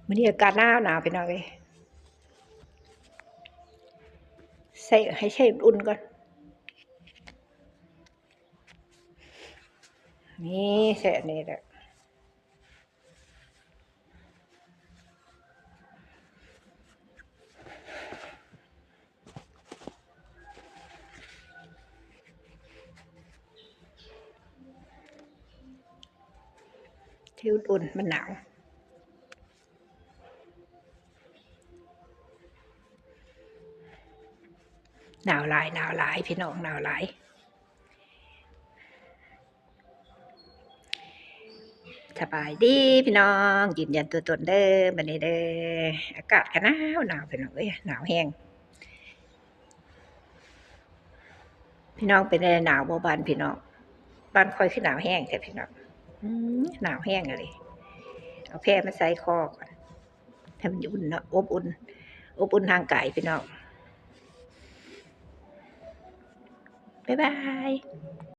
ມື້ນີ້ອາກາດໜາວໆ ພີ່ນ້ອງເອີຍ ໃສ່ ໃຫ້ໃສ່ອຸ່ນໆ ກ່ອນ ນີ້ ໃສ່ອັນນີ້ແຫຼະ. ທີ່ອຸ່ນໆ ມັນໜາວ ໜາວຫຼາຍ ໜາວຫຼາຍ ພີ່ນ້ອງ ໜາວຫຼາຍ. ສະບາຍດີພີ່ນ້ອງ ຢືນຢັນຕົວຕົນເດີ ບັດນີ້ເດີ ອາກາດກະໜາວໜາວ ພີ່ນ້ອງເອີຍ ໜາວແຮງ. ພີ່ນ້ອງເປັນແນວໃດ ໜາວບໍ່ບ້ານພີ່ນ້ອງ? ບ້ານຂ້ອຍຄືໜາວແຮງແທ້ພີ່ນ້ອງ ອືມ ໜາວແຮງອີ່ຫຼີ. ເອົາແພມາໃສ່ຄໍກ່ອນ ໃຫ້ມັນອຸ່ນເນາະ ອົບອຸ່ນ ອົບອຸ່ນຮ່າງກາຍພີ່ນ້ອງ. ບາຍບາຍ.